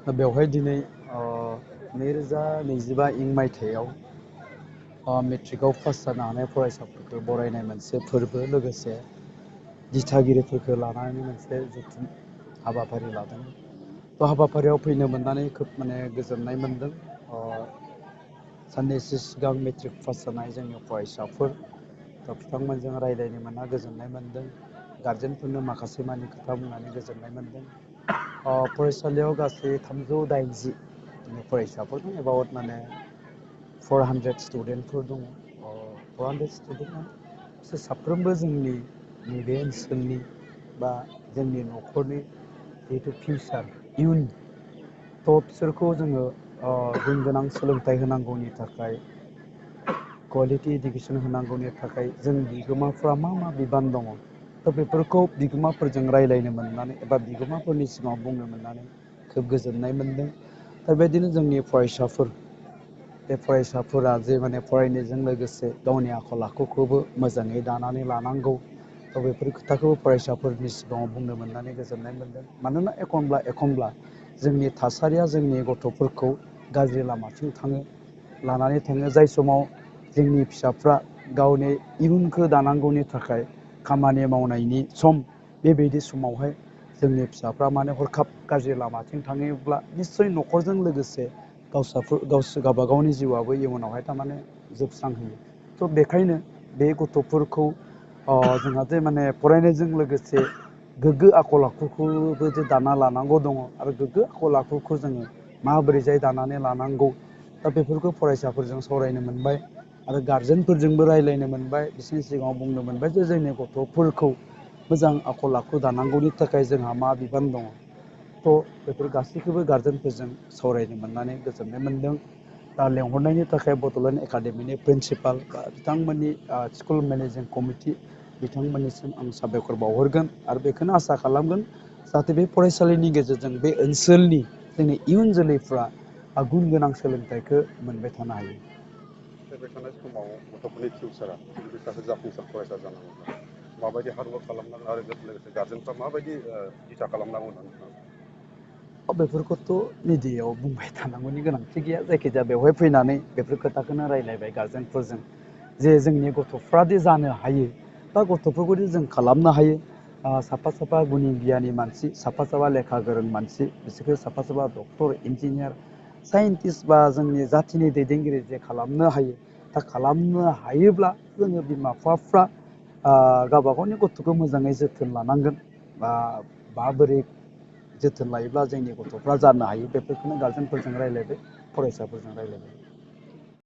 बेवहाय दिनै 2025 इं मायथाइयाव मेट्रिकआव पास जानो हानाय फरायसाफोरखौ बरायनाय मोनसे फोरबो लोगोसे दिथागिरिफोरखौ लानानै मोनसे जथुम हाबाफारि लादों। थ' हाबाफारियाव फैनो मोननानै खोब गोजोननाय मोनदों। साननैसो सिगां मेट्रिक पास जानाय जोंनि फरायसाफोर बिथांमोनजों रायज्लायनो मोनना गोजोननाय मोनदों। गारजेनफोरनो माखासे मानि खोथा बुंनानै गोजोननाय मोनदों। फरायसालियाव गासै 380 फरायसाफोर दं। एबाउट 400 स्टुडेन्टफोर दङ। 400 स्टुडेन्टआ बिसोर साफ्रोमबो जोंनि नैबे ओनसोलनि बा जोंनि न'खरनि जिहेथु फिउचार इयुन थ' बिसोरखौ जोङो गुन गोनां सोलोंथाइ होनांगौनि थाखाय कुवालिटि इडुकेसन होनांगौनि थाखाय जों बिगोमाफ्रा मा बिबान दङ। थ' बेफोरखौ बिगोमाफोरजों रायज्लायनो मोननानै एबा बिगोमाफोरनि सिगाङाव बुंनो मोननानै खोब गोजोननाय मोनदों। दा बेबायदिनो जोंनि फरायसाफोर बे फरायसाफोरा जे फरायनायजों लोगोसे गावनि आखल आखुखौबो मोजाङै दानानै लानांगौ। थ' बेफोर खोथाखौ फरायसाफोरनि सिगाङाव बुंनो मोननानै गोजोननाय मोनदों। मानोना एखनब्ला जोंनि थासारिया जोंनि गथ'फोरखौ गाज्रि लामाथिं लानानै थाङो। जाय समाव जोंनि फिसाफ्रा गावनि इयुनखौ दानांगौनि थाखाय खामानि मावनायनि सम, बेबायदि समावहाय जोंनि फिसाफ्रा हरखाब गाज्रि लामाथिं थाङोब्ला निस्सय न'खरजों लोगोसे गावबा गावनि जिउआबो इयुनावहाय जोबस्रांहैयो। थ' बेखायनो बे गथ'फोरखौ जोंहा जे फरायनायजों लोगोसे गोग्गो आखल आखुखौबो जे दाना लानांगौ दङ आरो गोग्गो आखल आखुखौ जोङो माबोरैजाय दानानै लानांगौ। दा बेफोरखौ फरायसाफोरजों सावरायनो मोनबाय आरो गारजेनफोरजोंबो रायज्लायनो मोनबाय। बिसोरनि सिगाङाव बुंनो मोनबाय जे जोंनि गथ'फोरखौ मोजां आखल आखु दानांगौनि थाखाय जोंहा मा बिबान दङ। थ' बेफोर गासैखौबो गारजेनफोरजों सावरायनो मोननानै गोजोननाय मोनदों। दा लेंहरनायनि थाखाय बड'लेण्ड एकाडेमिनि प्रिन्सिपाल बा बिथांमोननि स्कुल मेनेजिं कमिटि बिथांमोननिसिम आं साबायखर बावहरगोन आरो बेखौनो आसा खालामगोन जाहाथे बे फरायसालिनि गेजेरजों बे ओनसोलनि जोंनि इयुन जोलैफ्रा गुन गोनां सोलोंथाइखौ मोनबाय थानो हायो। फैबाय थानाय समाव गथ'फोरनि फिउचारा जुदि सासे जाफुंसार फरायसा जानांगौब्ला माबायदि हार्डवार्क खालामनांगोन आरो लोगोसे गार्जेनफ्रा माबायदि दिथा खालामनांगौ होननानै सानो? बेफोरखौथ' मिडियायाव बुंबाय थानांगौनि गोनांथि गैया। जायखिजाया बेवहाय फैनानै बेफोर खोथाखौनो रायज्लायबाय गारजेनफोरजों जे जोंनि गथ'फ्रादि जानो हायो बा गथ'फोरखौदि जों खालामनो हायो। साफा गुनि गियानि मानसि, साफा लेखा गोरों मानसि, बिसोरखौ साफा डक्टर, इन्जिनियार, साइन्टिस्ट बा जोंनि जाथिनि दैदेनगिरि जे खालामनो हायो। दा खालामनो हायोब्ला जोङो बिमा बिफाफ्रा गावबा गावनि गथ'खौ मोजाङै जोथोन लानांगोन। माबोरै जोथोन लायोब्ला जोंनि गथ'फ्रा जानो हायो, बेफोरखौनो गारजेनफोरजों रायज्लायबाय, फरायसाफोरजों रायज्लायबाय।